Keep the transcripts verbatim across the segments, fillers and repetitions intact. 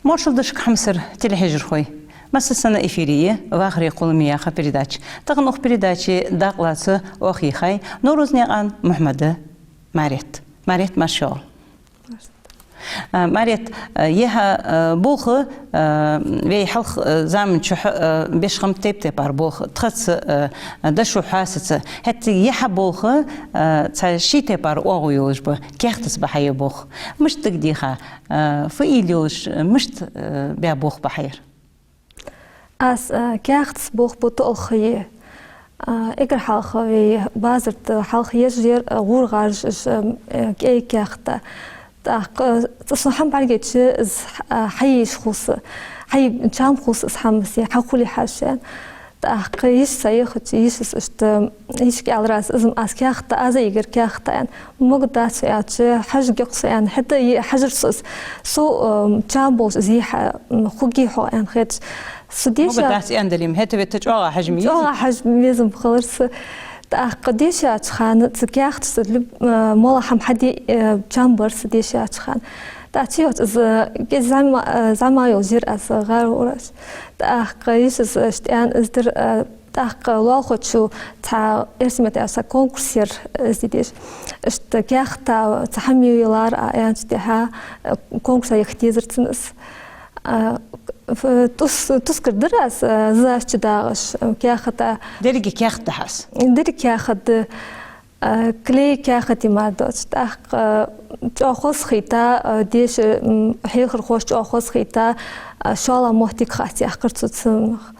Моаршал да шуга, хьамсара телехьежархой. Массаза санна эфире я «Вахаре кхолламе» яха передача. Тахан укх передаче дакъа лаца оаха йийхай Наврузнаькъан Мухьмада Марет. Марет, марша воагӀалва. А, Марет, а, ер хьа, а, болх, а, вай хьалха, а, заман чухь, а, беш хиннаб тайп-тайпара болх, тхаца, а, дошо, хьоастаца. ХӀаьта ер хьа болх, а, цхьа ший тайпара оагӀув йолаш ба, каьхатаца ба хьа ер болх. Мишта дагадех, а, фу уйла йолаш, мишта, а, баь болх ба хьа ер? Аз, а, каьхатаца болх бу тоъал ха я. А, эггара хьалха вай базар тӀа хьалха еш яр, а, гӀур-гӀажаш, а, э, кӀай каьхат. ТӀаккха, э, цу сона хӀама бӀаргайча, из, а, хьаеш хул са, хьае-, чам хул са из хӀама, се хьахуле хьажа аьнна. ТӀаккха йиша цхьа яхача, йишас иштта, йишага аьлар аз, из-м аз каьхат, аз а йигар каьхат аьнна. Могаргдац аьлча, хьажаргья-кх со аьнна, хӀаьта а е хьажар со из. Со, э, чам болаш из е хьа, м, хургья хьо аьнна хеташ. Со деша... Могаргдац аьнна дале-м, хӀаьта-вета чӀоагӀа хьажа ма езий? ЧӀоагӀа хьажа безам ба хилар са. ТӀаккха дешача хана цу каьхаташца, люб-, э, моллагӀа хӀама хьаде, э, чам бар са дешача хана. ТӀаккха чу йоагӀача из, э, кӀезига зӀамига, э, зӀамига йолаш яр аз, э, гӀар-гӀураш. ТӀаккха йишас, э, иштта аьнна, из дар, э, тӀаккха лоалахочо цхьа эрсий меттала аьлча конкурс яр, э, из де дезаш. Иштта каьхата цхьа хӀама йийлар Ӏа аьнначул тӀехьагӀа, э, конкурса яхийта езар цунна из. А, ф-, тус-, тускар дар аз, а, зӀамига чу дагӀаш, а, каьхата. Деррига каьхат да хьа из? Деррига каьхат да. А, клей каьхат мара доацаш. ТӀаккха, а, чӀоагӀа хоза хийтта, а, деша, м, хьехархоша чӀоагӀа хоза хийтта, а, шоллагӀа моттиг хац яхар цу цунах.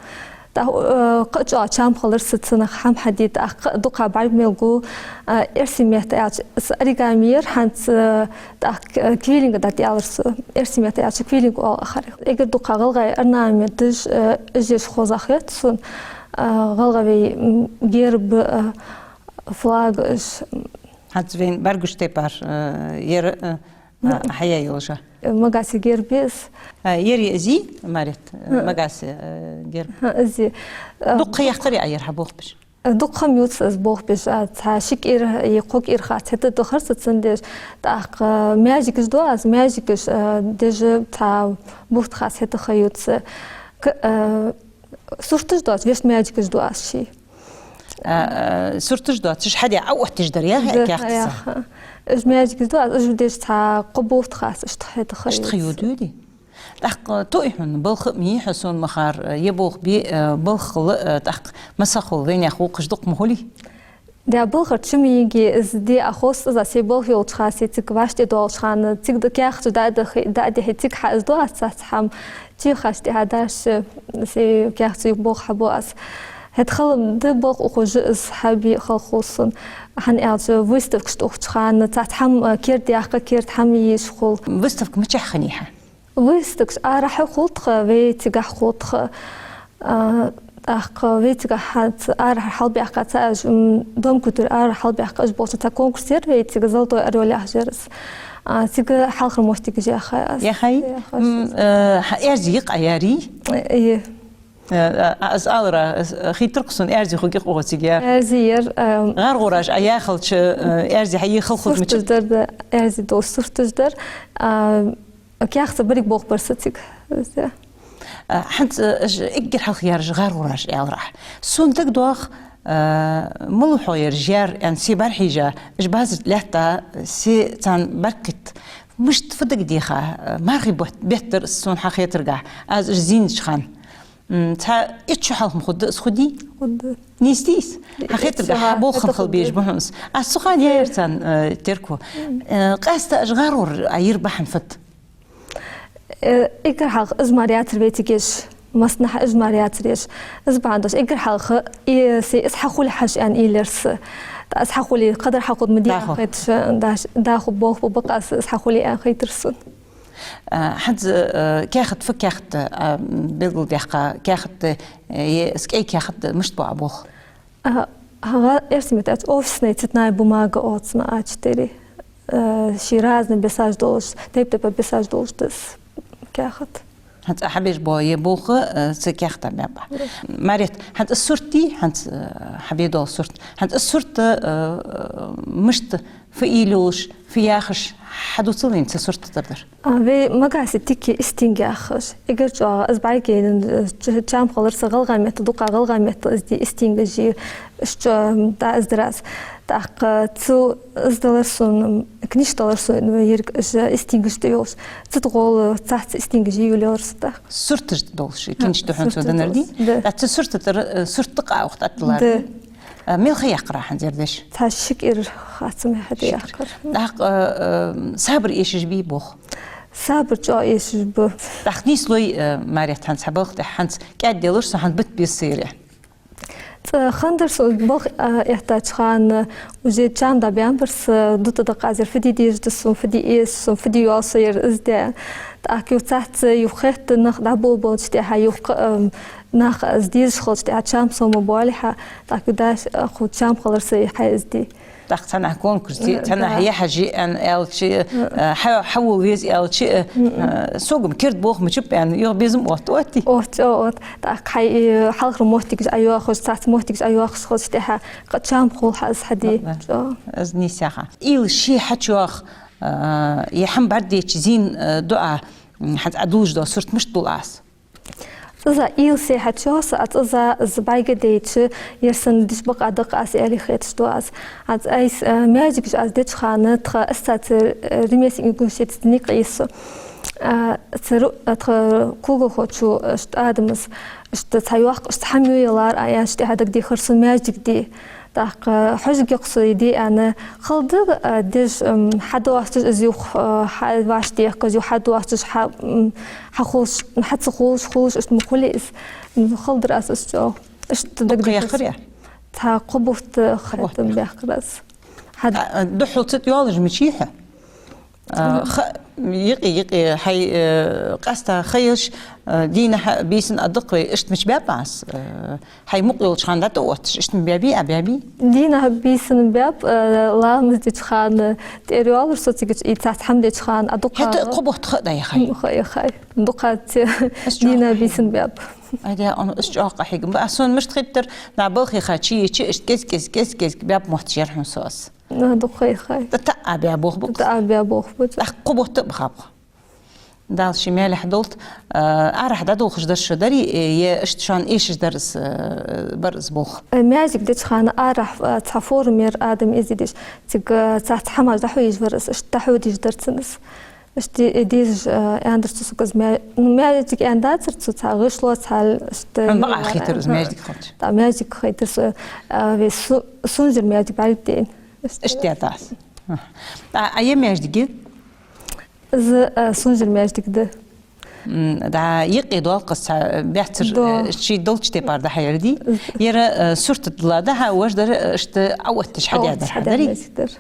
ТӀаккха, а, кхы а чӀоагӀа чам хилар са цунах хӀама хьаде, тӀаккха кхы а дукха бӀарга мел гу, а, эрсий меттала аьлча, из оригами яр хӀанз, а, тӀаккха, а, квиллинг да аьлар цох. Эрсий меттала аьлча квиллинг оал акхар. Эггара дукха гӀалгӀай орнаменташ, а, уж еш хоза хет сона, а, гӀалгӀай, м, герб, а, флаг уж. ХӀанз вайна бӀаргагуш тайпара, а, ер, а, а, хьаяь йолаш я. Магасе герб я из. А, ер я из, Марет, а, Магасе, а, герб. ХӀа, из я. А, дукха ха яхар а ер хьа болх беш? Дукха ха ма ювц аз болх беш, а, цхьа ши кӀира е кхо кӀира хац, хӀаьта а дохар са цунна деш. ТӀаккха маьждигаш ду аз, маьждигаш, а, деш цхьа бутт хац, хӀаьта ха ювц. К-, а, сурташ доацаш, вешта маьждигаш ду аз ший. А, а, сурташ доацаш, хьаде Ӏаотташ дар, яхе, да, каьхатаца? Яха. Уж маьждигаш ду аз, уж деш цхьа кхо бутт хац, иштта хӀаьта ха ювц. Иштта ха ювц, ювций? ТӀаккха тоъий хьона, балха а ма йий хьо сона махар, е болх бе, э, балха хила, э, тӀаккха масса хул, вайнаьха вокхаш дукха ма хулий? Да, балхара чу ма йий, из де а хоз аз, се балха йолча хана, се цига вӀаштӀехьадоалача хана, цига да каьхаташ да а дахе, да а дехе, цига хьа из ду аз цхьацца хӀама, чу хьаштӀехьа даш, се каьхаташ юха болх хьабу аз. ХӀаьта хала да балха ухаш из хьабе хала хул сона. ХӀана аьлча, выставкаш тӀа ухача хана, цхьацца хӀама, э, керда яккха, керда хӀама еш хул. Выставка мичахьа хиннай хьа? Выставкаш арахьа хул тха, вай цигахьа хул тха. А, тӀаккха вай цигахьа ца арахьа хьалбаьхка цхьа уж, м, Дом культуры арахьа хьалбаьхка уж болча цхьа конкурс яр вай цига, «Золотой орёл» яхаш яр из. А, цига хьалхара моттиг уж яьхай аз. Яьхай? Яьхай. М, э, хьа аьрзи йий-кх Ӏа ярий? Э, е. Э, а, аз алара, э, хийтар-кх сона, аьрзи хургья-кх оаха цига яр. Аьрзи яр, э, гӀар-гӀураш Ӏа яхалча, э, аьрзи хьае хала хургда мича? Сурташ дар, да, аьрзи долаш сурташ дар. А, каьхатаца беррига болх бар са цига. А, хӀанз, э, уж эггара хьалха яраш гӀар-гӀураш аьлар Ӏа. Сона дагадоагӀа, э, малав хьо ераш яр аьнна, се бӀарахьежа, уж базар тӀа лаьтта, се царна бӀаргакхийтта. Мишта, фу дагадех, э, мархий бет-, бетта дар сона хьа хетаргахьа, аз уж зийнача хана. М, цхьа итт шу хьалха ма хургда из, хургдий? Хургда. Нийсдий из? Хьа хетаргахьа, хьа болх хинна хила безаш ба хьона из. Аз цу хана яьяр царна, э, терко. Э, къаьстта уж гӀар-гӀур Ӏа йир бахьан фуд? Э, эггара хьалха из мара яцар вай цига еш, массанахьа из мара яцар еш. Из бахьан долаш эггара хьалха, э, се из хьахуле хьажа аьнна уйла яр са. ТӀаккха из хьахуле, кхыдар хьахургда ма дий аьнна хеташ, даш-, дӀахо болх бу бакъ аз из хьахуле аьнна хетар сона. А, хӀанз, э, каьхат, фу каьхат, а, белгалдаьккха, каьхат, э, е из кӀай каьхат, мишта бу Ӏа болх? А, хӀа, эрсий меттала аьлча, офисная цветная бумага оал цунах А четыре. Э, ший разный бесаш долаш, тайп-тайпара бесаш долаш да из каьхат. ХӀанз Ӏа хьабеш бола е болх, э, цу каьхата баьб. Марет, хӀанз из сурт дий, хӀанз, э, хьабе дола сурт. ХӀанз из сурт, э, мишта фу уйла йолаш, фу яхаш, хьадувцал вайна цу сурта тӀара дар. А, вай Магасе тика истинг яхаш. Эггара чӀоагӀа из бӀаргаяйна, э, ч-, чам хилар са гӀалгӀай меттала, дукха гӀалгӀай меттала из де истингаш я, уж чӀоагӀа, м, дӀа из дар аз. ТӀаккха цу из далар сона, книжка далар сона, ерг уж истингаш тӀа йолаш. Цу тӀа гӀолла цхьацца истингаш я йолаелар са тӀаккха. Сурташ долаш, книжка да хьона цо деннар дий? Да. ТӀаккха цу сурта тӀара, э, сурт дакъа а вахт атталар. Да. Э, мел ха яьккхар Ӏа хӀанз ер деш? Цхьа ши кӀира хац ма хьаде яьккхар. ТӀаккха, э, сабар эшаш бий болх? Сабар чӀоагӀа эшаш ба. ТӀаккха нийслой, э, Марет, хӀанз хьа балха тӀа, хӀанз кӀаьдделар со, хӀанз бат беза са ер. Цкъа хиннадар со балха, а, эттача хана, уже чам дӀабаьннабар са, дутӀа дакъазар, фу де дезаш да сона, фу де эш сона, фу де йоал со ер из де. ТӀаккха юха цхьацца юха хетта нах дӀаболабалча тӀехьа, юха, ам, нах из дезаш хилча тӀехьа, чам сона ма боалий хьа, тӀаккха юха даш, а, ху чам хилар са хьа из де. ТӀаккха цхьаннахьа конкурс, э, цхьаннахьа да. Яхьа жи аьнна аьлча, э, хьа-, хьавола веза аьлча, э, сога-м керда болх мичаб аьнна, юха безам отт, оттий? Отт, чӀоагӀа отт. ТӀаккха хьай, э, хьалхара моттигаш Ӏойоахаш, цхьацца моттигаш Ӏойоахаш хилча тӀехьа, кхы чам хул хьа из хьаде. Да. ЧӀоагӀа. Из нийса яха. Уйла ше хьачуйоах, э, е хӀама бӀаргадайча зийна, э, дуӀа, м, хӀанз Ӏа дуллаш дола сурт мишта дул аз? ЦӀаза уйла се хьачуйоах са, а цӀаза из бӀаргадайча, ер санна деш бакъ а даккха аз аьле хеташ да аз. ХӀанз айса, э, маьждигаш аз деча хана, тха ассоци-, э, ремесленников университета никъ я со. А, цу ру-, а, тха кулгалхочо, э, иштта Адамас, иштта цхьа йоккха, иштта хӀама ю ялар а, аьнна, иштта тӀехьа дагадехар сона маьждиг де. ТӀаккха хьожаргья-кх со из де аьнна, хала да, а, деш, м, хьадоасташ из юха, а, хьа-, вӀаштӀехьа, из юха хьадоасташ, хьа-, м, хьахулаш, хьа ца хулаш, хулаш, иштта ма хулий из. М, хала дар аз из чӀоагӀа. Иштта дагадехар. Дукха яьккхар е? Цхьа кхо бутт, кхо бутт хетам яьккхар аз. Хьа- А, а, духхьал цу тӀа йоалаш мичай хьо? А, ха-, юкъе, юкъе, хьай, э, къаьстта ха йолаш, э, дийнахьа, бийсанна а даккха вай, иштта мича баьб аз, э, хьай мукъа йолча хана дӀатӀаотташ, иштта ма баьбий, а баьбий? Дийнахьа, бийсанна баьб, э, ламаз деча хана, тӀера йоалар со цига, из цхьацца хӀама деча хана, а дукха- ХӀаьта кхо бутт ха дӀаяхай? М, ха яхай. Дукха ца дийнахьа, бийсанна баьб. Айда, он из чӀоагӀа къахьегам ба. А сона мишта хетар, нах балха яха чу еча, иштта кӀезига, кӀезига, кӀезига, кӀезига баьб мотт яр хьона со аз. На, дукха яхай. ТӀа-, тӀа а баь болх ба-кх. ТӀа а баь болх ба-кх. ТӀаккха кхо бутт а баьб. Дала ший маьлехь долда. Э, арахьа дӀадолхаш дар шо дарий, э, е иштта шоана эшаш дар из, э, бар из болх? Э, маьждиг деча хана арахьа, э, цхьа форум яр Адам Изидис. Цига, э, цхьацца хӀамаш дӀахьо еш вар из, иштта дӀахьо дезаш дар цунна из. Иштта де-, дезаш, э, аьннадар цо сога из мя-, ну, маьждиг аьнна дацар цо, цхьа гӀишло, цхьа л-, иштта. Хьона бакъахьа хетар из маьждиг хилча? ТӀаккха маьждиг хетар со, э, вай Су-, Сунжара маьждиг бӀаргадайна. Иштта. Иштта да аз. А, а е маьждиг? Из, э, Сунжара маьждиг да. М, да, юкъе долкъа цхьа баьццара, э, ший долча тайпара дӀахьаяр дий? Ер, э, сурт тӀа дилла да хьа, вож дар, э, иштта Ӏоотташ хьадаь дар хьа, дарий? Ӏоотташ хьадаь дар.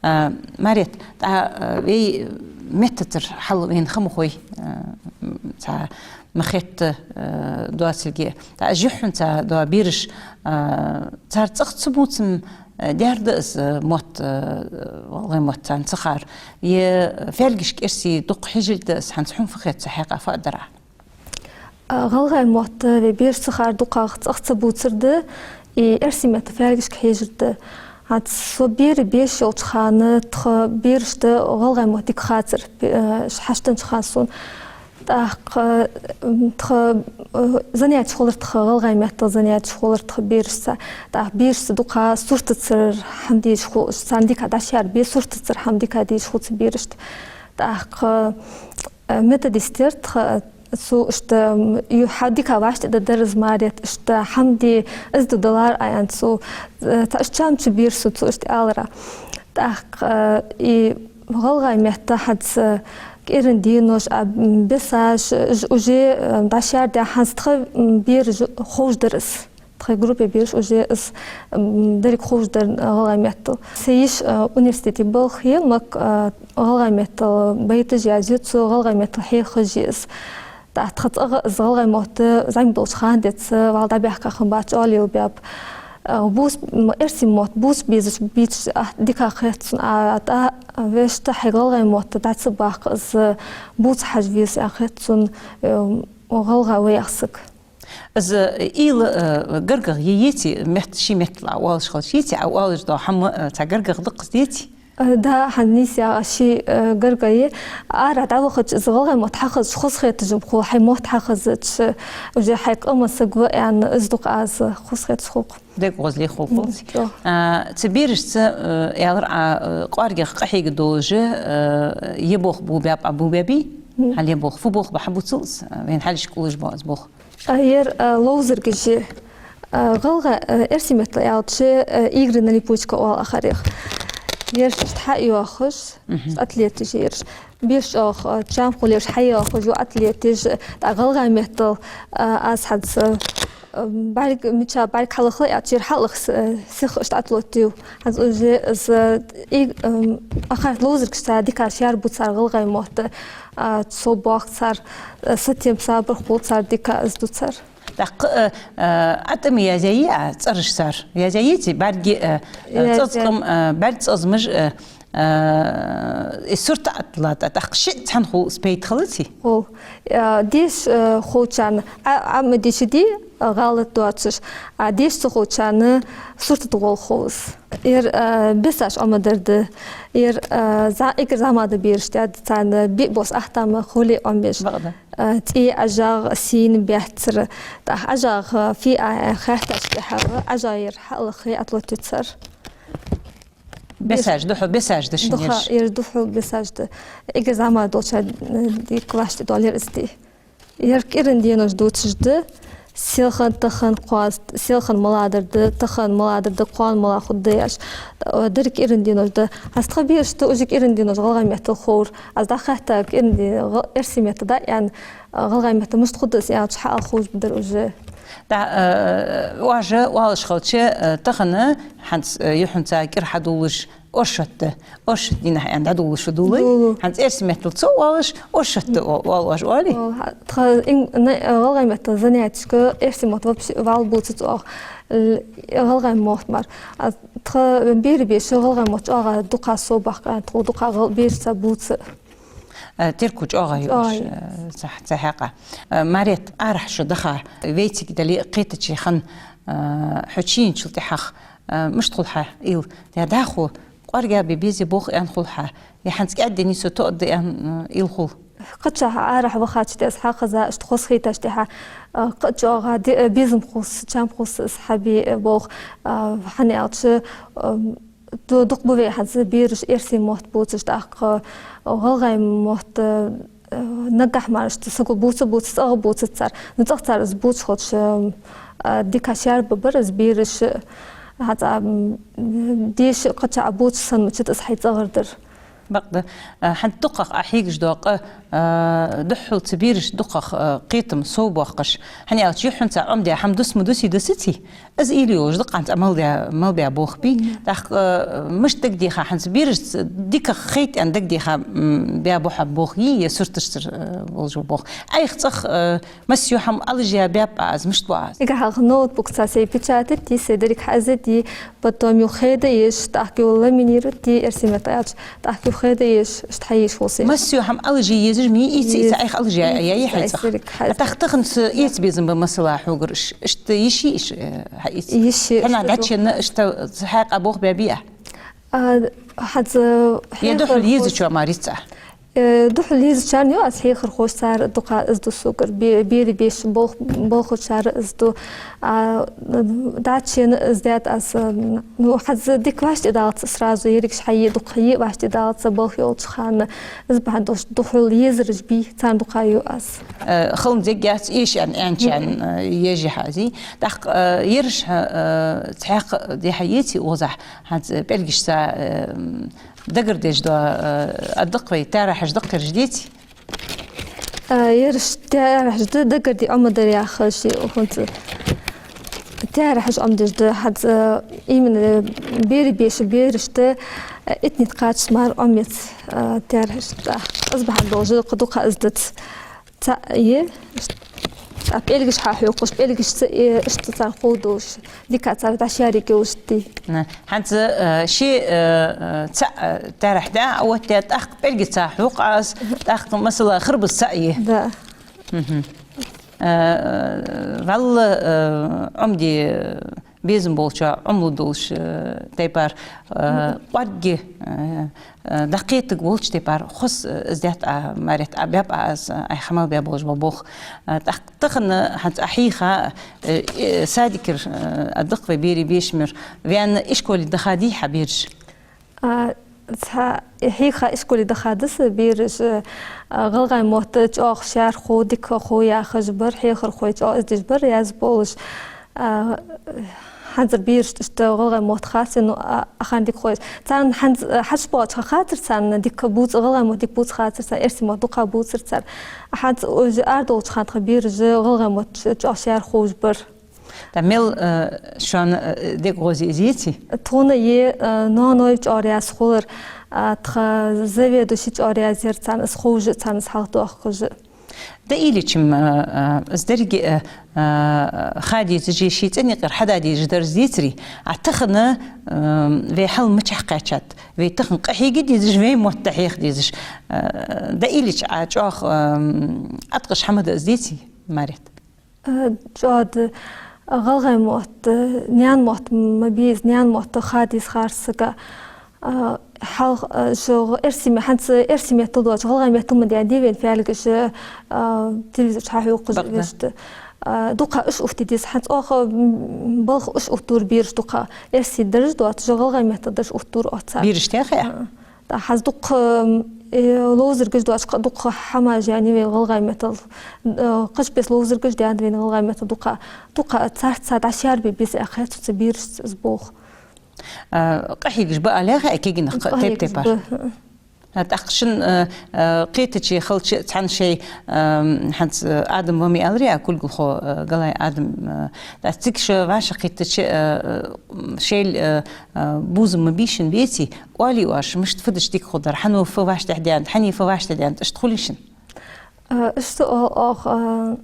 А, Марет, тӀа, а, вай меттацара хьал вайна ха ма хой, а, м, цхьа ма хетта, а, доацилга. ТӀа уж хьона цхьа доа бераш, а, цар цӀагӀа ца бувца-м, а, даьр да из, а, мотт, а, гӀалгӀай мотт царна ца хар. Е фаьлгашка эрсий дукха хьежилга да из, хӀанз хьона фу хет цу хьакъехьа, фу дар Ӏа? А, гӀалгӀай мотт вай бераш ца хар дукхагӀа цӀагӀа ца бувцар да, и эрсий метта фаьлгашка хьежар да. ХӀанз со бера беш йолча хана тха берашта гӀалгӀай мотт дика хацар, бе-, а, хьаштанча хана сона. ТӀаккха, м, тха, э, занятеш хулар тха, гӀалгӀай меттала занятеш хулар тха берашца. ТӀаккха берашца дукха суртацара хӀама дезаш хул, царна дика дӀашаьрбе суртацара хӀама дика дезаш хул цу берашта. ТӀаккха, э, методист яр тха, цо иштта, м, ю-, хьа дика вӀаштӀехьадар из, Марет, иштта хӀама де, из ду далар а аьнна цо, э, цхьа иштта чам чу бера со, цо иштта аьлар. ТӀаккха, э, и гӀалгӀай метта хӀанз, э, кӀиранди нош а, м, бесаш, уж уже, э, дӀашаьрдаь хӀанз тха, м, бераш ховш дар из. Тха группе бераш уже из, м, деррига ховш дар, э, гӀалгӀай меттала. Са йиша, э, университете балха я, МАК, э, гӀалгӀай меттала байташ язъю, цо гӀалгӀай меттала хьехаш я из. ТӀаккха тха цӀагӀа из гӀалгӀай мотт зӀамига долча хана денз, вӀалла дӀабаьхка хиннабац, чӀоагӀа лела баьб. А, бус-, м, эрсий мотт бувца безаш, бийцаш, а, дика хет цунна, а, тӀа, а, вешта хьай гӀалгӀай мотт дӀа ца баккха, из бувца хьажа веза аьнна хет цунна, э, гӀалгӀа ваь саг. Из, э, уйла, э, гаргагӀа е-, еций, метта, ший меттала оалаш хилча еций, Ӏа оалаш дола хӀама, э, цхьа гаргагӀа да-кх из, еций? Э, да, хӀанз нийса яха ший, э, гаргагӀа я. Ара дӀавахача из гӀалгӀай мотт хьахезача хоза хеташ-м хул, хьай мотт хьахезача, уже хьай къаман саг ва аьнна, из да-кх аз хоза хеташ хул-кх. Дег гӀозле хул-кх. Мгм, хулц. Чо. А, цу берашца, э, аьлар Ӏа, э, кӀоаргагӀа къахьега долаш, э, е болх бу баьб Ӏа, бу баьбий? Мгм. Хьал е болх, фу болх ба, хьабувцал из, э, вайна хьалхашка уллаш бола из болх? А, ер, а, ловзаргаш я. А, гӀалгӀай, а, эрсий меттала аьлча, а, игры на липучках оал укхарех. Ераш иштта хьайоахаш, мгм, атлеташ я ераш. Беш чӀоагӀа, а, чам хулаш хьайоахаш я атлеташ, тӀаккха гӀалгӀай меттала, а, аз хӀанз, а, бӀарг мича, бӀарг хьалаха яьча, ер хьалаха с-, сиха иштта атлеташ я. ХӀанз уже из, а, и, ам, укхар ловзаргашца дика шаьра бу цар гӀалгӀай мотт, а, совбоах цар, а, сатем, сабар хул цар, дика из ду цар. ТӀаккха, э, э, Ӏа тӀема язъяьй Ӏа цӀераш цар? Язъяьй, еций, бӀарга, э, э, язъяьй. ЦӀазкъам, э, бӀарга цӀазмаш, э, э, из сурт Ӏа тиллад, тӀаккха шиъ цхьана хул, из пайда хилаций? Хул. Э, деша, э, хулачарна, Ӏа, Ӏа ма дешадий, э, гӀалат доацаш. А деша ца хулачарна сурт тӀа гӀолла хул из. Ер, э, бесаш Ӏомадар да. Ер, э, за-, эггара зӀамагӀа да бераш, тӀа царна биъ бос ахтама хуле Ӏомабеш. Бакъда. А, цӀи ӀажагӀа, сийна баьццара. ТӀаккха ӀажагӀа фу я аьнна хаьттача тӀехьагӀа, ӀажагӀа ер хьалаха атлеташ я цар. Бесаш, духхьал бесаш да шун ераш? Духхьал, ер духхьал бесаш да. Эггара зӀамагӀа долчар, э, дика вӀаштӀехьадоалар из ди. Ер кӀиранди денош дувцаш да, селхан, тахан, кхоаз, селхан малагӀа дар да, тахан малагӀа дар да, кхоана малагӀа хургда яхаш. Э, деррига кӀиранди денош да. ХӀанз тха берашта уже кӀиранди денош гӀалгӀай меттала ховр. Аз дӀахаьттача кӀиранди гӀа-, эрсий меттала да аьнна, гӀалгӀай меттала мишта хургда из аьлча, хьаала ховш ба дар уже. Да, э, оаш оалаш хилча, э, тахан хӀанз, э, юххьанца кӀира хьадувлаш оршот да. Оршот дийнахьа аьнна дӀадувлаш ва дувлай? Дувлу. ХӀанз эрсий меттала ца оалаш, оршот да о-, оал оаш, оалий? Оал, хӀа-, тха ин-, на-, гӀалгӀай меттала занятешка эрсий мотт вообще вӀалла бувцац оаха. Л-, гӀалгӀай мотт мара. А тха берий беша гӀалгӀай мотт чӀоагӀа дукха совбаккха, тхо дукха гӀал-, берашца бувца. Э, терко чӀоагӀа я уж, чӀоагӀа я, э, цхьа-, цхьа хьакъехьа. Э, Марет, арахьа шо даха, вай цига дале а кхетача хана, э, хьо чуеначул тӀехьагӀа, э, мишта хул хьа уйла? Е дӀахо кӀоарга бе безе болх аьнна хул хьа, е хӀанз кӀаьдденна со тоъаргда аьнна, э, уйла хул? Кхычахьа арахьа вахача тӀа аз хьахеза, иштта хоза хетача тӀехьа, э, кхы а чӀоагӀа де-, э, безам хул са, чам хул са из хьабе, э, болх, э, хӀана аьлча, э, ду-, дукха ба вай хӀанз бераш эрсий мотт бувцаш, тӀаккха гӀалгӀай мотт, э, наггахьа мара иштта саго бувца, бувца, цӀагӀа бувцац цар. Ну, цӀагӀа цар из бувцаш хилча, э, дика шаьра бабар из бераш, хӀанз, м, деша кхычахьа бувцаш санна мичад из хьай цӀагӀара дар. Бакъда, э, хӀанз дукхагӀа Ӏа хьегаш дола къа, э, духхьал цу берашта дукхагӀа, э, кхетам совбоаккхаш. ХӀана аьлча юххьанца Ӏомадаь хӀама дус ма дусий, дусаций? Из уйла йолаш да-кх хӀанз Ӏа мел даь, мел баь болх бий. Мгм. ТӀаккха, э, мишта дагадеха хӀанз берашца дикагӀа хайта аьнна дагадеха, м, баь ба хьа болх, е, е сурташцара, э, болаш ба болх? Ӏайха цӀагӀа, э, массе йола хӀама Ӏалашъяь баьб Ӏа из, мишта бу Ӏа из? Эггара хьалха ноутбук цу сай печатать де, сай деррига хьаиза де, потом юха хеда еш, тӀаккха юха ламинировать де, эрсий меттала аьлча, тӀаккха юха хеда еш, иштта хьаеш хул са. Массе йола хӀама Ӏалашъе езаш ма йий, ийца, ийца, ийца. Ӏайха Ӏалашъяь яй хьай цӀагӀа. Ӏа тӀаккха тахан ца эца безам ба, масала, хьогара иш-, иштта йиш йий иш, э, хьаэца? Йиш йий. ХӀана, иштта дӀачуенна иштта цу хьакъехьа болх баьбий Ӏа? А, хӀанз, э, е духхьал езачоа мара йиц Ӏа? Э, духхьал езачарна я аз хьехархоша, цар дукха из ду согара, бе-, берий беша болх-, болхлучар из ду. А, дӀачуенна из даьд аз, ну, хӀанз дика вӀаштӀехьадалац сразу, ерригаш хьае, дукха е вӀаштӀехьадалац болх йолча хана. Из бахьан долаш духхьал езараш бий, царна дукха ю аз. Э, хӀанз дегӀ яц, эшан, аьнчан, э, ежи хьази. ТӀаккха, э, ераш, э, цхьаькха дехьа еций озахь, хӀанз, э, пӀелгашца, э, дагардеш дола, э, а дакъа вай, таьрахьаш дакъа ераш деций? Э, ераш таьрахьаш да, дагарде Ӏомадар яхаш, хӀанз таьрахьаш Ӏомадеш да, хӀанз, э, именно берий беша берашта, э, итт нитӀ кхаччалца мара Ӏомаец, э, таьрахьаш да. Из бахьан долаш кхы дукха из дац. Цхьа е. ТӀаккха пӀелгаш хьахьокхаш, пӀелгашца, э, иштта царна ховш долаш, дика цар дӀашеръяргйолаш дий. На, хӀанз, э, ши, э, э, цаӀ, э, таьрахь да, а вот я тӀаккха пӀелгаца хьокх аз, тӀаккха, масала, харбаза цаӀ я. Да. Мгм. Э, валла, э, Ӏомаде, э, безам болча Ӏомалу долаш, э, тайпара, э, кӀоарга, э, э, дӀакхетаргволча тайпара хоза, э, из даьд Ӏа, Марет, Ӏа баьб Ӏа из, э, Ӏайха хьамал баь болаш ба болх. Э, тӀаккха тахан хӀанз Ӏа хьийха, э, э, садикера, э, а дакъа вай берий бешамера, ваьнна ишколе даха дий хьа бераш? А, цхьа, хьийха ишколе даха да са бераш, а, гӀалгӀай мотт чӀоагӀа шаьра хов, дика хов яхаш бар, хьехархой чӀоагӀа из деш бар, язболаш. А, хӀанзара бераш иштта гӀалгӀай мотт хацар, ну, а, ахарна дика ховш. Царна хӀанз, а, хьажа боагӀача хана хацар царна дика бувца, гӀалгӀай мотт дика бувца хацар царна, эрсий мотт дукха бувцар цар. А хӀанз уже арадаьлча хана тха бераш гӀалгӀай мотт чӀоагӀа шаьра ховш бар. ТӀа мел, э, шоана, э, дег гӀоз я из, еций? Тхона я, э, ноаной чӀоагӀа раьза хулар, а, тха заведующий чӀоагӀа раьза яр царна из ховш а, царна из хьалхадоахаш а. ДӀаийлача-м, э, э, из деррига, э, э, ха дезаш а, ший цӀен юкъера хьада дезаш дар из, децарий? А тахан, э, вай хьал мичахьа кхаьчад? Вай тахан къахьега дезаш, вай мотт дӀахьеха дезаш. Э, дӀаийлача Ӏа чӀоагӀа, э, Ӏаткъаш хӀама да из, деций, Марет? Э, чӀоагӀа да, э, гӀалгӀай мотт, э, наьна мотт ма бий из, наьна мотт ха деза харцага. Э, хьалха, э, шо эрсий ме-, хӀанз эрсий меттала доацаш, гӀалгӀай меттала ма даьннадий вайна фаьлгаш, э, телевизор чу хьахьокхаш вешта. Э, дукха уж увттаде деза, хӀанз оаха, м, балха уж увттавир бераш дукха. Эрсий дараш доацаш, гӀалгӀай меттала дараш увттавир оаха цар. Бераш тӀехьа? Э. ТӀа хӀанз дукха, э, ловзаргаш доацаш, кхы дукха хӀамаш яьннай вай гӀалгӀай меттала. Э, кхыча беса ловзаргаш даьннад вайна гӀалгӀай меттала дукха. Дукха царца дӀашербе беза аьнна хет сона цу берашца из болх. Э, къахьегаш ба аьле хьа кегий нах тайп-тайпара? Къахьегаш ба. Э, тӀаккха шун, э, э, кхетаче халча цхьан шоай, э, хӀанз, э, Адам ва ма аьларий, а кулгалхо, э, Галай Адам, э, тӀа цига шо вӀашагӀкхетача, э, э, шоайла, э, э, бувзам ма бий шун, веций, оалий оаш, мишта фу дича дика хургдар, хьан фу вӀаштӀехьадаьннад, хьан фу вӀаштӀехьадаьннад, иштта хулий шун? Э, иштта оал оаха,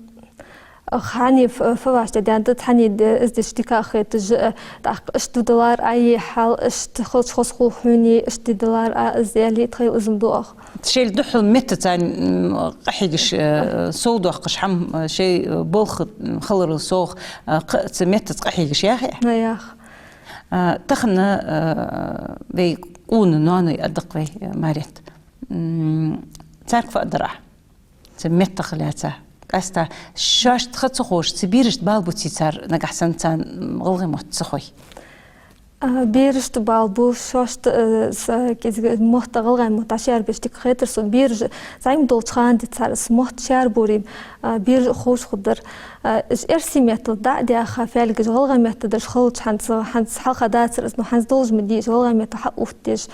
э, хьан ф-, фу вӀаштӀехьадаьннад, хьан д-, из дича дика хеташ, э, тӀаккха иштта дидалар Ӏа е хьал, иштта хилча хоза хул хьона, иштта дидалар Ӏа из аьле, тхоайла из ма ду оаха. Шоайла духхьал меттаца, м, къахьегаш, э, совдоаккхаш хӀама, э, шоай, э, болх, м, хиларал совгӀа, э, кхы цу меттаца къахьегаш яхий? На, ях. А, тахан, э, вай къона ноаной а дакъа вай, э, Марет. М, царга фу аргдар Ӏа? Цу меттах лаьца. Къаьстта шоашта ха ца ховш, цу берашта бала бувций цар, нагахьа санна царна, м, гӀалгӀай мотт ца хой? А, берашта бала бу, шоашта, э, с-, кӀезига мотт, гӀалгӀай мотт дӀашербеш дика хетар сона. Бераш зӀамига долча хана денз цар из мотт шаьрбуре, а, берашта ховш хургдар. А, уж эрсий меттала дӀа а даьха, фаьлгаш гӀалгӀай меттала дараш хилча, хӀанз, хӀанз хьалха дацар из, ну, хӀанз долаш ма дий уж, гӀалгӀай меттала хьаувттадеш.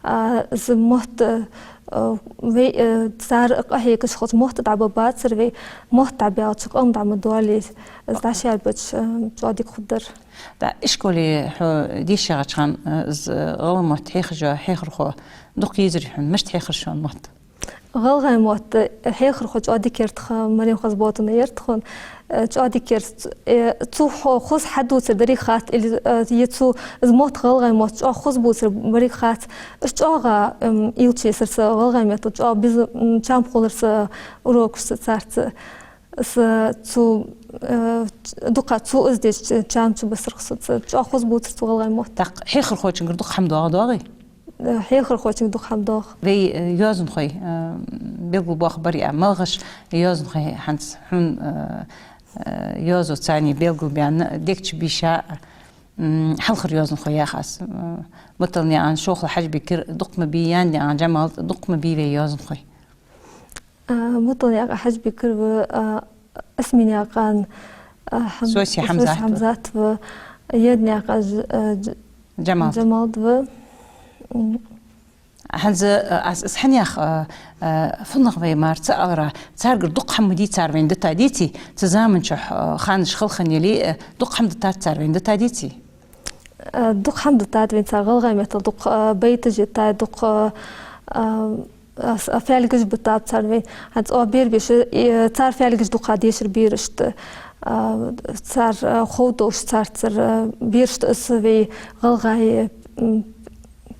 А, из мотт, э, вай, э, цар къахьегаш хилча, мотт дӀабаргбацар вай, мотт дӀабаьлча, къам дӀа ма доалий, из дӀашербича, э, чӀоагӀа дика хургдар. ТӀа ишколе хьо дешаш ягӀача хана, э, из, э, гӀалгӀай мотт хьехаш йола хьехархо дукха езарий хьона, мишта хьехар шоана мотт? ГӀалгӀай мотт, э, хьехархо чӀоагӀа дика яр тха, Марем Хазботовна яр тхона, э, чӀоагӀа дика яр, ц-, э, цо хо-, хоза хьадувцар деррига хац, или, э, е цо из мотт, гӀалгӀай мотт чӀоагӀа хоза бувцар деррига хац. Из чӀоагӀа, эм, уйла еш яр са гӀалгӀай меттала, чӀоагӀа безам, м, чам хулар са урокашца царца. Са цо, э, дукха цо из деш чам чубисар сона, цо чӀоагӀа хоза бувцар цо гӀалгӀай мотт. ТӀаккха хьехархочунгара дукха хӀама доагӀа, доагӀий? Э, хьехархочунгара дукха хӀама доагӀа. Вай, э, йоазонхой, э, белгалбоахаргбарий Ӏа, малагӀаш йоазонхой хӀанз хьона, э, э, йоазонца белгалбаьнна, дег чу бийша, м, хьалхара йоазонхой яха аз, э, Муталнаькъан Шолхла Хьажбикар дукха ма бий, Янанаькъан Джамалат дукха ма бий вай йоазонхой. А, Муталнаькъан Хьажбикар ва, а, Осминаькъан, а, Хьам-, Соси Хьамзат ва. Хьамзат ва, Янанаькъан Ж-, а, Дж-, Джамалат. Джамалат ва. М. ХӀанз, а, аз, аз хьанех, а, а, фуннагӀа вай мара ца алара, царгара дукха хӀама дий цар вайна дита, деций, цу заман чухь, а, ханаш халханели, а, дукха хӀама дитад цар вайна дита, деций? Э, дукха хӀама дитад вайна цар гӀалгӀай меттала, дукха, э, байташ йитад, дукха, э, э, а, с-, а, фаьлгаш битаб царна вайна. ХӀанз оаха бераш беш, э, цар фаьлгаш дукха дешар берашта. А, цар, а, ховш долаш царцара, а, берашта из вай гӀалгӀай, м,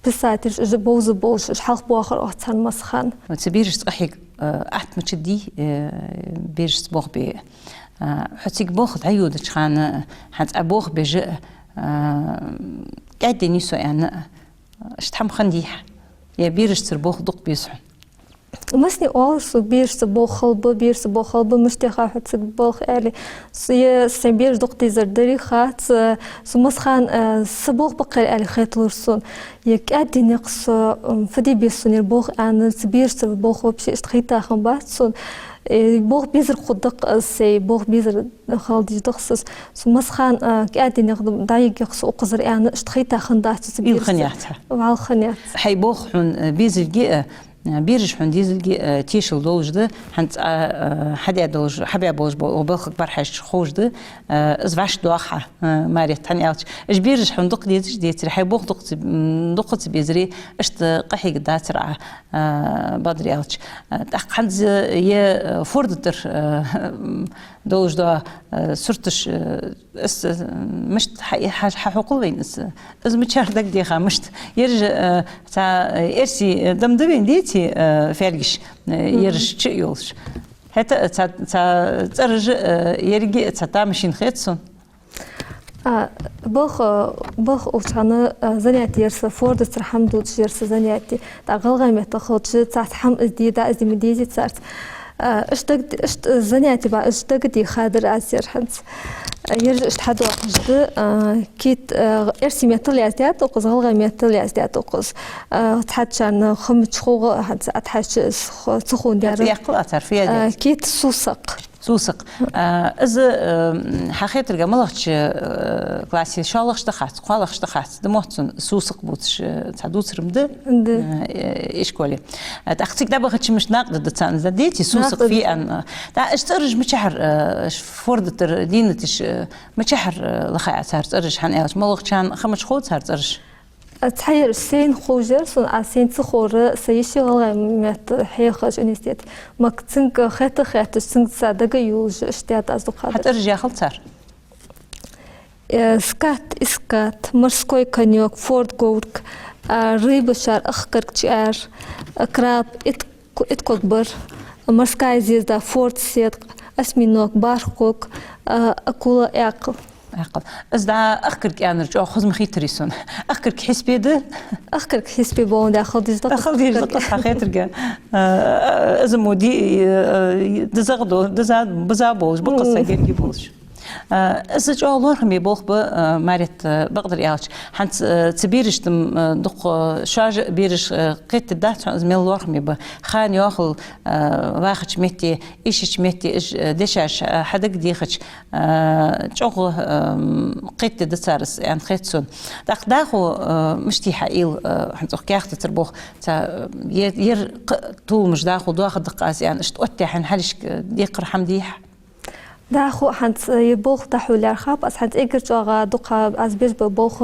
писателаш, уж бовза болаш, уж хьалха боахар оаха царна массахана. Цу берашца къахьега, э, атта мича дий, э, берашца болх бе. А, хьо цига болх дӀайодача хана, хӀанз Ӏа болх беш, а, кӀаьдденай со аьнна, иштта хӀама хиннадий хьа? Е берашцара болх дукха беза хьона? Массане оалар сога, берашца болх хала ба, берашца болх хала ба, мишта ха хьо цига болх аьле. С-, е сай бераш дукха дезар дарий хац, э, со массахана, э, са болх баккхар аьле хеталур сона. Е кӀаьдденай-кх со, м, фу де беза сона ер болх аьнна, цу берашцара болх вообще иштта хийтта хиннабац сона. Э, болх безар хургда-кх аз, сай болх безар хала дезаш да-кх со. Со массахана, а, кӀаьдденай-кх, дӀайига-кх со укхазара аьнна, иштта хийтта хиннадац со цу берашца. Уйла хиннаяц хьа? ВаллахӀи хиннаяц. Хьай болх хьона, э, безилга, э, бераш хьона дезилга, э, тешал долаш да, хӀанз, а, э, хьадаь долаш, хьабаь болаш бо-, балхага бӀарахьежача ховш да, э, из вӀашагӀдоах хьа, э, Марет, хӀана аьлча. Уж бераш хьона дукха дезаш децаре, хьай болх дукха ца, м, дукха ца безаре, иштта къахьегадацар Ӏа, э, бакъдар аьлча. Э, тӀаккха хӀанз, э, е, э, форда тӀара, э, м, долаш дола, э, сурташ, э, из, э, мишта хьа-, хьа-, хьахьокхал вайна из? Из мичара дагадеха мишта? Ераш, э, цхьа, э, эрсий, э, дам да вайна, деций, э, фаьлгаш, э, ераш чу а йолаш. ХӀаьта, э, цхьа, цхьа цӀераш, э, еррига а цхьа тамашийна хет сона. А, балха, балха ухача хана, а, занятие яр са, фордацара хӀама дувцаш яр са занятие. ТӀаккха гӀалгӀай меттала хилча, царца хӀама из де, дӀа из де ма дезий царца. А, иштта даг-, иштта занятие ба, иштта дагадеха дар аз яр хӀанз. А, ераш иштта хьадоаккхаш да, а, кит, а, эрсий меттала яздаьд укхаза, гӀалгӀай меттала яздаьд укхаза. А, цхьачарна хӀама чу хов хӀанз, атхьаш ц-, ц-, ца ховндаь. Яьккхал а цар фу яздаьд? А, кит сусакъ. Сусакъ. А, из, э, хьа хетарга малагӀча, э, классе, шоллагӀча да хац, кхоалагӀча да хац, да мотт сона, сусакъ бувцаш, э, цхьа дувцар ма да, да, э, ишколе. Э, тӀаккха цига дӀабахача мишта накъадаргда царна, из деций, сусакъ фу я аьнна. ТӀаккха уж цӀераш мичахьара, э, уж форда тӀара дийнаташ, э, мичахьара, э, лаха Ӏа цар цӀераш, хӀана аьлча малагӀчарна ха ма чу хов цар цӀераш? А, цхьаераш сайна ховш яр сона, а, сайна ца ховра, са йиший гӀалгӀай метта хьехаш университете. Ма цунга хетта-хетташ, цунга цхьа дага а йолаш, иштта даьд аз дукха дар. Хьа цӀераш яхал цар? Э, скат, искат, морской конёк, форд-говрг, а, рыба шар, ахкарг чӀар, а, краб, ит-, ку-, итког бар, морская звезда, форд-седкъ, осьминог, бархког, а, акула, аьккхал. Аьккхал. Из дӀа ахкарг аьннар чӀоагӀа хоза ма хийтарий сона. Ахкарг хьисапе да? Ахкарг хьисапе болаш да, хала дезаш да-кх. Хала дезаш да-кх, хьа хетарга. Э, из мо ди-, э, дезагӀа до-, деза-, беза болаш, бакъ са герги болаш. Э, из чӀоагӀа лоархӀаме болх ба, э, Марет, э, бакъдар аьлча. ХӀанз, э, цу берашта-м, э, дукха, э, шоаш а бераш, э, кхетаде дац хьона, из мел лоархӀаме ба. Хана йоахал, э, вахача метте, ишача метте, иш, э, дешаш, э, хьадагадехача, э, чӀоагӀа, э, кхетаде да цар из, аьнна хет сона. ТӀаккха дӀахо, э, мишта я хьа уйла, э, хӀанз укх каьхатацара болх, цхьа, э, е-, ер кх-, толамаш дӀахо доахаргда-кх аз аьнна, иштта оттадаь хьайна хьалхашка, э, декхар хӀама дий хьа? ДӀахо хӀанз, э, ер болх дӀахо лаьрхӀаб аз, хӀанз эггара чӀоагӀа дукха аз беш ба болх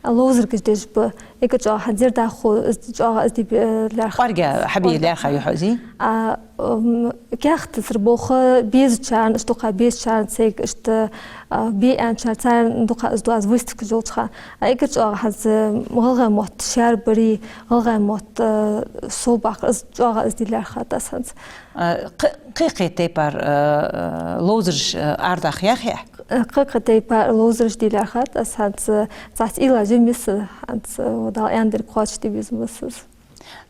ловзаргаш деш ба. Эггара чӀоагӀа хӀанз ер дӀахо из чӀоагӀа аз де, э, лаьрхӀа. КӀоарга хьабе лаьрхӀа ю хьо из? А, м, каьхатацара болх безачарна, иштта дукха безачарна, сайга иштта, а, бе аьнначарна, царна дукха из ду аз выставкаш йолча хана. А эггара чӀоагӀа хӀанз, э, гӀалгӀай мотт шаьрбари, гӀалгӀай мотт, э, совбаккхар, из чӀоагӀа аз де лаьрхӀад аз хӀанз. А, кхы-, кхы-кхы тайпара, э, э, ловзараш, э, арадаха яхий Ӏа? Э, кхы-кхы тайпара ловзараш де лаьрхӀад аз хӀанз, э, цхьацца уйла жимма са, хӀанз, э, Дала аьннадерг кхоачашде безам ба са.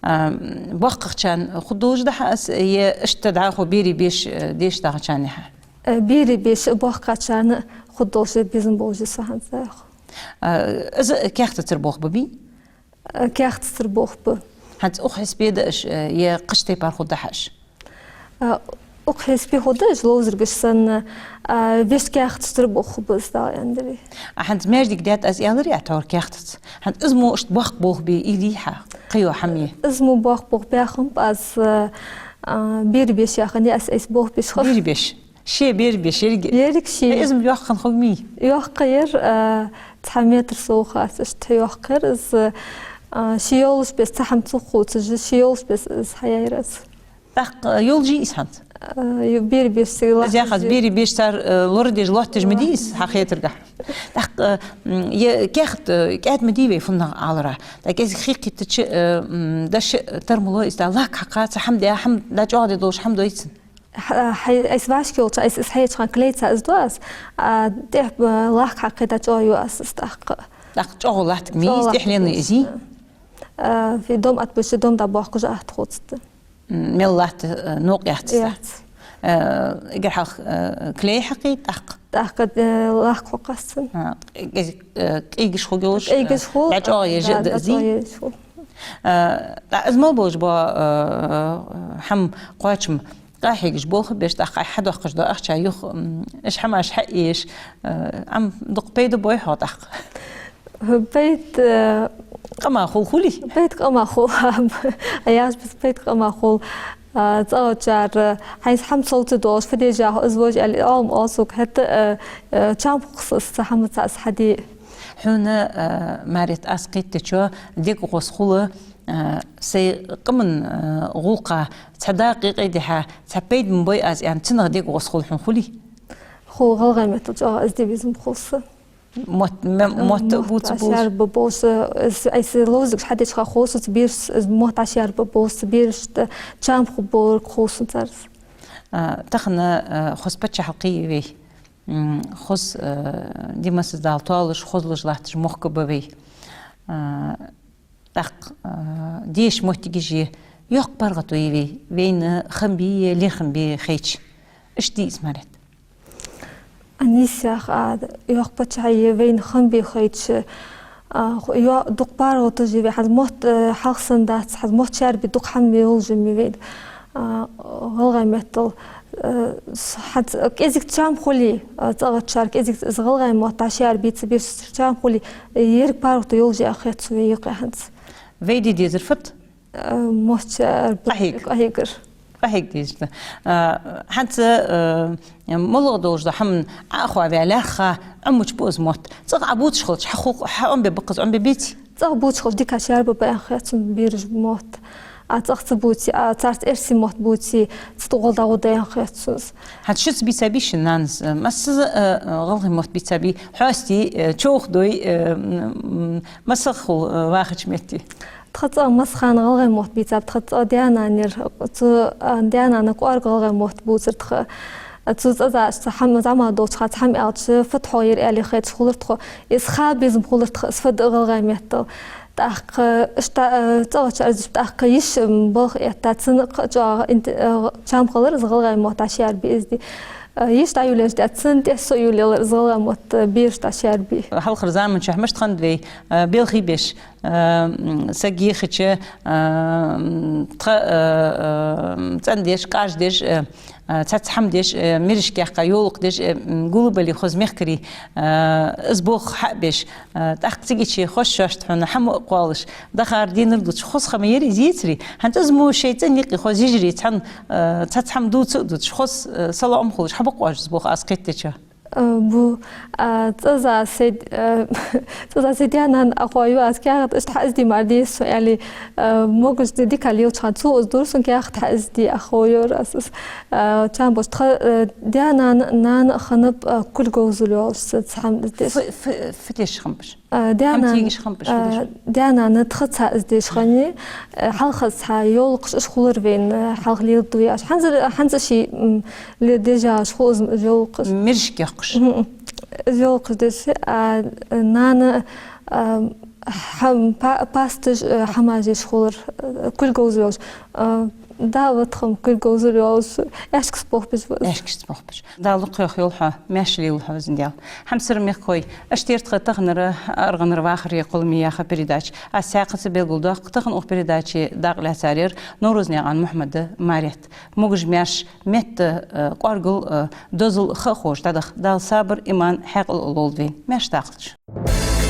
А, боккхагӀчарна хургдолаш да хьа из, е иштта дӀахо берий беш, э, деша дагӀачарна я хьа? Э, берий беш, боккхагӀчарна хургдолаш безам болаш я со хӀанз дӀахо. А, из каьхатацара болх ба бий? Э, каьхатацара болх ба. ХӀанз укх хьисапе да уж, э, е кхыча тайпара хургда хьа уж? Э, укх хьисапе хургда уж, ловзаргаш санна, э, вешта каьхатацара болх ба из, Дала аьннадале. А хӀанз маьждиг даьд аз аьлар Ӏа тхьовра каьхатаца. ХӀанз из мо иштта боккха болх бе уйла йий хьа, кхыйола хӀама? Из мо боккха болх баь хиннаб аз, э, э, берий беш яхаш, е аз айса болх беш хиннаб. Берий беш. Ше берий беш еррига? Еррига ше. Э, из мо йоккха хинна хургья? Йоккха яр, э, цхьа метр совгӀа хац, иштта йоккха яр из, э, А, ше йолаш беса цхьа хӀама ца хувцаш, ше йолаш беса из хьаяьяр аз. ТӀаккха, э, йолаш йий из хӀанз? А, ю-, берий беш цига латташ. Из яхац, берий беш цар, э, лорадеш, лоаттадеш ма дий из, хьа хетаргахьа. ТӀаккха, э, м, е каьхат, э, кӀаьда ма дий вай фуннагӀа аларах. ТӀаккха из хий кхийттача, э, м, даш тара ма лой из, да лакха хьакха, цхьа хӀама даь, хӀама да чӀоагӀа де долаш хӀама дой цун. Хьа-, хьай-, айса вӀашка йолча, айса из хьаеча хана клейца из ду аз, а, тӀехьа, а, лакха хьакхе да чӀоагӀа ю аз из тӀаккха. ТӀаккха чӀоагӀа латтаргья ма йий из, чӀоагӀа тӀехьленна латтаргья из йий? А, фи дом атбуьйча, дом да бохкажа атта хувцаргда. М, мел латта, э, новкъа яц из, да? Яц. Э, эггара хьалха, э, клей хьакхий, тӀаккха? ТӀаккха, э, лакха хьокхаш цун. А, кӀезига, э, кӀийгаш хул йолаш, кӀийгаш хул, э, да, чӀоагӀа еш да, да, из дий? ЧӀоагӀа еш хул. Э, да, из мел болаш бола, э, хӀама кхоачам къахьегаш болх беш, тӀаккха хьадоаккхаш дола ахча юха, м, уж хӀамаш хьаэцаш, э, Ӏам дукха пайда бой хьо тӀаккха? Пайда, э, къаман хул хулий? Пайда къаман хул. А яхаш беса пайда къаман хул. А, цӀагӀарчар, э, хьайна хӀама совцаш долаш, фу деза хьо, из вож аьле, Ӏалам оал сога, хӀаьта, э, э, чам хукхас из, цхьа хӀамаца из хьаде. Хьона, э, Марет, аз кхетадечох, дега гӀос хул, э, сай къаман, э, гӀулакха цхьа дакъа кхайкадехьа, цхьа пайда ма бой аз аьнна, цунах дега гӀос хул хьона хулий? Хул, гӀалгӀай меттала чӀоагӀа из де безам хул са. Мотт, м-, мотт а бувца, мотт бувца. Ӏашаьрба болаш, э, с-, айса ловзагӀаш хьадеча хана хул сона цу берашца, э, мотт Ӏашаьрба болаш цу берашта, чам хургболга хул сона царца. А, тахан, э, хоза паччахьалкхе я вай. М, хоза, э, ди массаза Дала тоалуш, хозлуш латташ мохк ба вай. А, тӀаккха, а, дешаш моттигаш я, йоккха паргӀато я вай, вайна хам бе, лерхӀам бе хайча. Иштта дий из, Марет? Нийса яхар да, йоккха паччахьалкхе я вайна хам бе хайча, а, ху-, йо-, дукха паргӀаташ я вай, хӀанз мотт, э, хьалха санна дац, хӀанз мотт шаьрбе дукха хӀама йолаш я вайна. А, гӀалгӀай меттала, э, с-, хӀанз кӀезига чам хуле, а, цӀагӀарчар кӀезига из гӀалгӀай мотт дӀашаьрбе, цу берашца чам хуле, еррига паргӀато йолаш я аьнна хет сона вай юкъе хӀанз. Вай де дезар фуд? Э, мотт шаьрбе къахьег-, къахьегар. Къахьег дезаш да. Э, хӀанз, э, моллагӀа долаш да хӀама Ӏохоаваь лаьрхӀа, Ӏомабувцаш ба из мотт. ЦӀагӀа Ӏобувцаш хилча, хьа хул-, хьа Ӏомабе баккхаза Ӏомабе беций? ЦӀагӀа бувцаш хилча дика шаьрбергба аьнна хет сона бераш мотт. А цӀагӀа ца бувце, а царца эрсий мотт бувце, цу тӀагӀолла дӀагӀоргда аьнна хет сона из. ХӀанз шуца бийца бий шун нанас, э, массаза, э, э, гӀалгӀай мотт бийца бий, хьоастий, э, човхадой, э, м, м, массахул, э, вахача метте? Тха цӀагӀа массахана гӀалгӀай мотт бийцаб, тха цӀагӀа даь-нана яр, цу, а, даь-нана кӀоарга гӀалгӀай мотт бувцар тха. Цу цӀазашца хӀама зӀамига долча хана цхьа хӀама аьлча, фуд хьогӀ ер аьле хеташ хулар тхо. Из ха безам хулар тха, из фуд гӀалгӀай меттала. ТӀаккха, э, иштта, э, цӀагӀарчар из, тӀаккха йиша, м, балха этта, цунна кхы а чӀоагӀа инт-, э, чам хилар из гӀалгӀай мотт дӀашаьрбе из де. Э, йиша дӀайолаенначул тӀехьа цунна тӀехьа со а йолаелар из гӀалгӀай мотт, э, берашта дӀашаьрбе. Хьалхарча заман чухь мишта хиннад вай, э, белхий беш, э, м, саг ехача, э, м, тха, э, э, цӀендеш, кӀаждеш, э, э, цхьацца хӀама деш, э, мирашка яьккха йолакх деш, э, м, гулбале хоза мехкарий, э, из болх хьа а беш, э, тӀаккха цигача хоза шоашта хьона хӀама а кхоалаш, дахар, динар дувцаш, хоза хӀама яр из, яцарий? ХӀанз из мо шоай цӀен юкъе хоза йижарий цхьан, э, цхьацца хӀама дувца а дувцаш, хоза, э, салоӀам хулаш хьабакъ оаш из болх аз кхетадечох? Э, бу, а, цӀаза сай, э, цӀаза сай даь-нана Ӏохоаю аз каьхат, иштта хьаизде мара деза сона аьле, э, могаш ди-, дика лелача хана цо из дора сона каьхат хьаизде Ӏохоайора аз из. Э, чам болаш тха, э, даь-нана, нана а хиннаб, э, кулг говзал йолаш, цхьа хӀама из деш. Фу-, фу-, фу деш хиннаб уж? Э, даь-нана, хӀама тегаш хиннаб уж, фу деш? Э, даь-нана тхоца из деш хиннай, э, хьалха цхьа йолакхаш уж хулар вайна, э, хьалха леладу яхаш. ХӀанз, хӀанз а ший, м, леладеш яхаш хул из йолакхаш. Мирашка йоаккхаш. Мгм. Из йолакхаш деш, а, нана, а, хӀам-, па-, пасташ, а, хӀамаш еш хулар, а, кулг говзал йолаш. А, да, вот хӀама кулг говзал йолаш, аьшкаца болх беш ва из. Аьшкаца болх беш. Дала лакхе йолда хьо, маьрша лелалда хьо, везан Даьла. Хьамсара мехкахой, иштта яр тха таханара аргӀанара вахаре «Къулмияха» передача. Аз цхьаькхаза белгалдоаккх, тахан укх передаче дакъа лаьцар яр Наврузнаькъан Мухьмада Марет. Могаш-маьрша, метта, э, кӀоаргал, э, дозал ха а ховш дӀадаха Дала сабар, иман, хьаькъал а лолда вайна. Маьрша дакъалда шо.